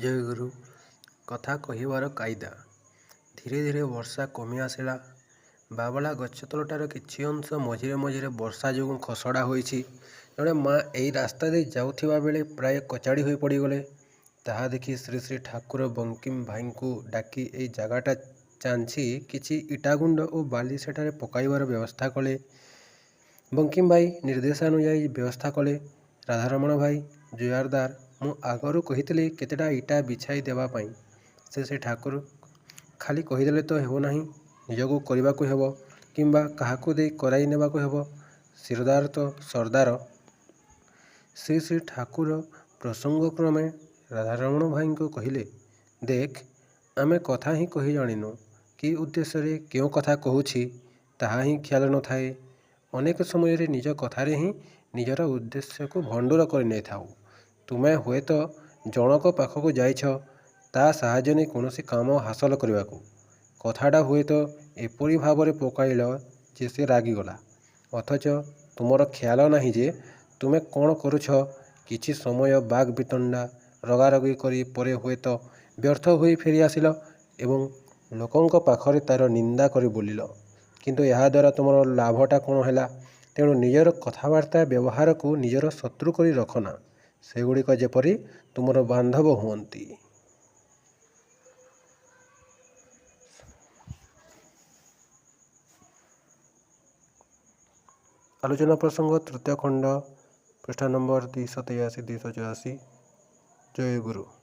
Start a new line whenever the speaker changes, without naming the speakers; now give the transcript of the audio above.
ଜୟଗୁରୁ। କଥା କହିବାର କାଇଦା। ଧୀରେ ଧୀରେ ବର୍ଷା କମି ଆସିଲା। ବାବଳା ଗଛତଳଟାର କିଛି ଅଂଶ ମଝିରେ ମଝିରେ ବର୍ଷା ଯୋଗୁଁ ଖସଡ଼ା ହୋଇଛି। ଜଣେ ମା ଏଇ ରାସ୍ତା ଦେଇ ଯାଉଥିବା ବେଳେ ପ୍ରାୟ କଚାଡ଼ି ହୋଇ ପଡ଼ିଗଲେ। ତାହା ଦେଖି ଶ୍ରୀ ଶ୍ରୀ ଠାକୁର ବଙ୍କିମ ଭାଇଙ୍କୁ ଡାକି ଏଇ ଜାଗାଟା ଚାଞ୍ଛି କିଛି ଇଟାଗୁଣ୍ଡ ଓ ବାଲି ସେଠାରେ ପକାଇବାର ବ୍ୟବସ୍ଥା କଲେ। ବଙ୍କିମ ଭାଇ ନିର୍ଦ୍ଦେଶାନୁଯାୟୀ ବ୍ୟବସ୍ଥା କଲେ। ରାଧାରମଣ ଭାଇ ଜୁଆରଦାର, ମୁଁ ଆଗରୁ କହିଥିଲି କେତେଟା ଇଟା ବିଛାଇ ଦେବା ପାଇଁ। ଶ୍ରୀ ଶ୍ରୀ ଠାକୁର ଖାଲି କହିଦେଲେ ତ ହେବ ନାହିଁ, ନିଜକୁ କରିବାକୁ ହେବ କିମ୍ବା କାହାକୁ ଦେଇ କରାଇ ନେବାକୁ ହେବ। ସିରଦାର ତ ସର୍ଦ୍ଦାର। ଶ୍ରୀ ଶ୍ରୀ ଠାକୁର ପ୍ରସଙ୍ଗକ୍ରମେ ରାଧାରମଣ ଭାଇଙ୍କୁ କହିଲେ, ଦେଖ, ଆମେ କଥା ହିଁ କହି ଜାଣିନୁ। କି ଉଦ୍ଦେଶ୍ୟରେ କେଉଁ କଥା କହୁଛି ତାହା ହିଁ ଖିଆଲ ନଥାଏ। ଅନେକ ସମୟରେ ନିଜ କଥାରେ ହିଁ ନିଜର ଉଦ୍ଦେଶ୍ୟକୁ ଭଣ୍ଡୁର କରିନେଇଥାଉ। ତୁମେ ହୁଏତ ଜଣକ ପାଖକୁ ଯାଇଛ ତା ସାହାଯ୍ୟ ନେଇ କୌଣସି କାମ ହାସଲ କରିବାକୁ। କଥାଟା ହୁଏତ ଏପରି ଭାବରେ ପକାଇଲ ଯେ ସେ ରାଗିଗଲା। ଅଥଚ ତୁମର ଖିଆଲ ନାହିଁ ଯେ ତୁମେ କ'ଣ କରୁଛ। କିଛି ସମୟ ବାକ୍ ବିତଣ୍ଡା, ରଗାରଗି କରି ପରେ ହୁଏତ ବ୍ୟର୍ଥ ହୋଇ ଫେରିଆସିଲ ଏବଂ ଲୋକଙ୍କ ପାଖରେ ତା'ର ନିନ୍ଦା କରି ବୁଲିଲ। କିନ୍ତୁ ଏହାଦ୍ୱାରା ତୁମର ଲାଭଟା କ'ଣ ହେଲା? ତେଣୁ ନିଜର କଥାବାର୍ତ୍ତା ବ୍ୟବହାରକୁ ନିଜର ଶତ୍ରୁ କରି ରଖନା। ସେଗୁଡ଼ିକ ଯେପରି ତୁମର ବାନ୍ଧବ ହୁଅନ୍ତି। ଆଲୋଚନା ପ୍ରସଙ୍ଗ ତୃତୀୟ ଖଣ୍ଡ, ପୃଷ୍ଠା ନମ୍ବର 283, 284। ଜୟ ଗୁରୁ।